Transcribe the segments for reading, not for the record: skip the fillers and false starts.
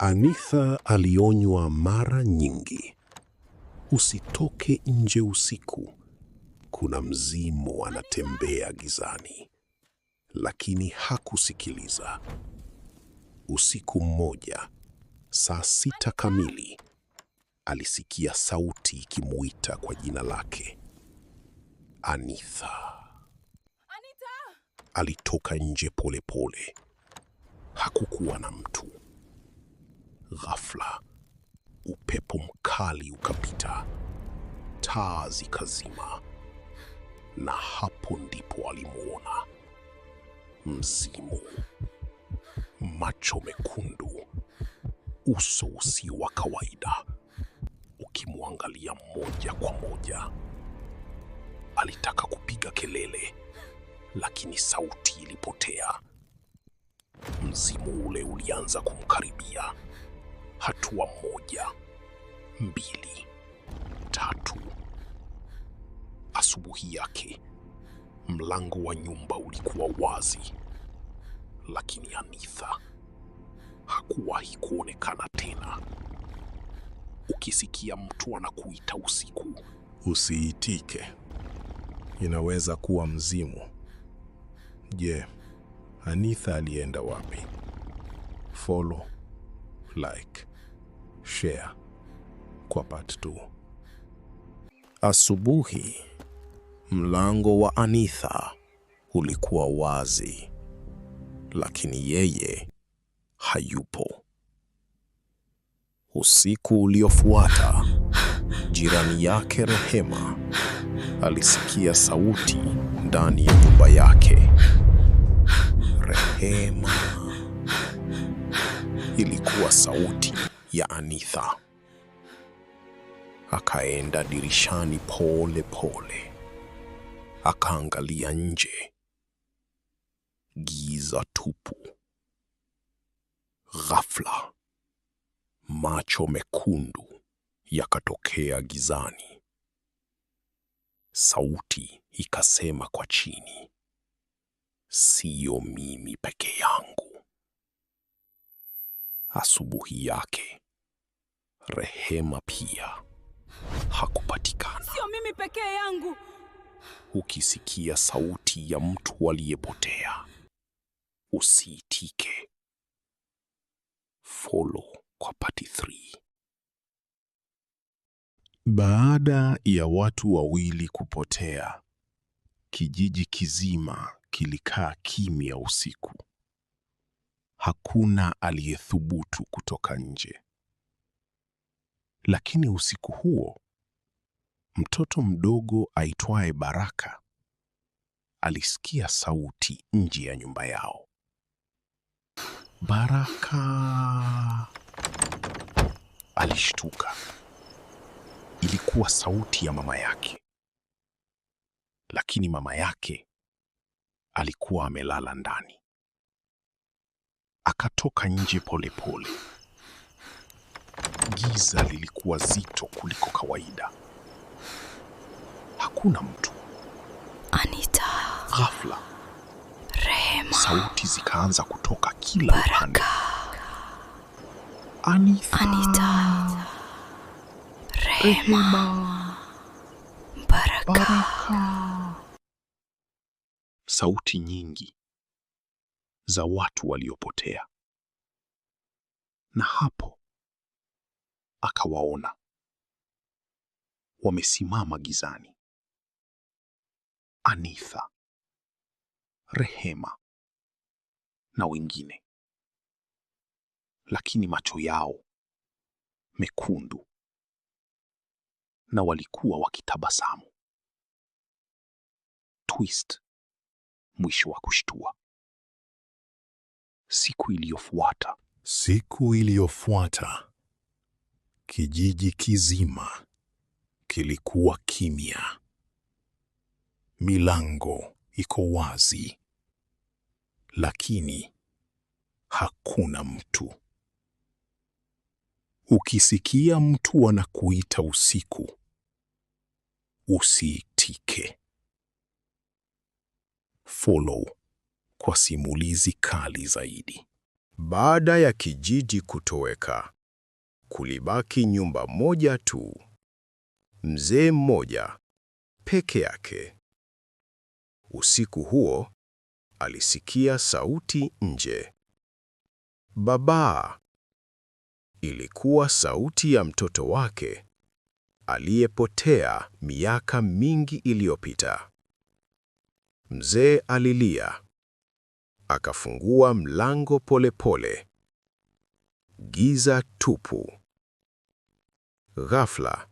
Anitha alionywa mara nyingi, usitoke nje usiku, kuna mzimu anatembea gizani, lakini hakusikiliza. Usiku mmoja, saa 6 kamili, alisikia sauti ikimuita kwa jina lake, Anitha. Alitoka nje polepole. Hakukuwa na mtu. Ghafla, upepo mkali ukapita, taa zikazima, na hapo ndipo alimuona mzimu, macho mekundu, uso usio wa kawaida, ukimwangalia moja kwa moja. Alitaka kupiga kelele, lakini sauti ilipotea. Mzimu ule ulianza kumkaribia, hatua moja, mbili, tatu. Asubuhi yake, mlango wa nyumba ulikuwa wazi, lakini Anitha hakuwahi kuonekana tena. Ukisikia mtu anakuita usiku, usiitike. Inaweza kuwa mzimu. Je, Anitha alienda wapi? Follow, like, share kwa part 2. Asubuhi, mlango wa Anitha ulikuwa wazi, lakini yeye hayupo. Usiku uliofuata, jirani yake Rehema alisikia sauti ndani ya nyumba yake. Rehema. Ilikuwa sauti ya Anitha. Akaenda dirishani pole pole, akaangalia nje. Giza tupu. Ghafla, macho mekundu yakatokea gizani. Sauti ikasema kwa chini, "Siyo mimi peke yangu." Asubuhi yake, Rehema pia hakupatikana. Sio mimi pekee yangu. Ukisikia sauti ya mtu aliyepotea, usiitike. Follow kwa part 3. Baada ya watu wawili kupotea, kijiji kizima kilikaa kimya usiku. Hakuna aliyethubutu kutoka nje. Lakini usiku huo, mtoto mdogo aitwaye Baraka alisikia sauti nje ya nyumba yao. "Baraka!" Alishtuka. Ilikuwa sauti ya mama yake. Lakini mama yake alikuwa amelala ndani. Akatoka nje polepole. Giza lilikuwa zito kuliko kawaida. Hakuna mtu. Anita, Ghafla, Rehema, sauti zikaanza kutoka kila upande. "Anitha!" Anita, Rehema, Baraka. "Baraka!" Sauti nyingi za watu waliopotea. Na hapo akawaona wamesimama gizani. Anitha, Rehema na wengine, lakini macho yao mekundu na walikuwa wakitabasamu. Twist, mwisho wa kushtua. Siku iliyofuata, Siku iliyofuata, kijiji kizima kilikuwa kimya. Milango iko wazi, lakini hakuna mtu. Ukisikia mtu anakuita usiku, usiitike. Follow kwa simulizi kali zaidi. Baada ya kijiji kutoweka, kulibaki nyumba moja tu. Mzee mmoja peke yake. Usiku huo alisikia sauti nje. "Baba!" Ilikuwa sauti ya mtoto wake aliyepotea miaka mingi iliyopita. Mzee alilia. Akafungua mlango polepole. Giza tupu. Ghafla,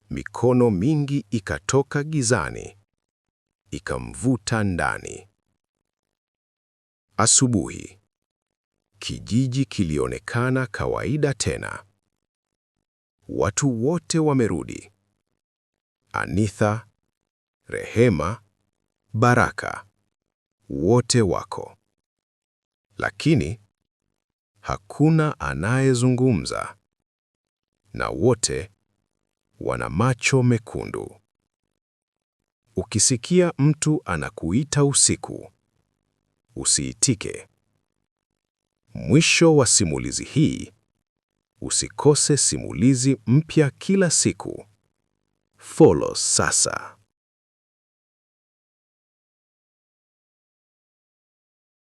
mikono mingi ikatoka gizani, ikamvuta ndani. Asubuhi, kijiji kilionekana kawaida tena. Watu wote wamerudi. Anitha, Rehema, Baraka, wote wako. Lakini hakuna anayezungumza, na wote wana macho mekundu. Ukisikia mtu anakuita usiku, usiitike. Mwisho wa simulizi hii. Usikose simulizi mpya kila siku. Follow sasa.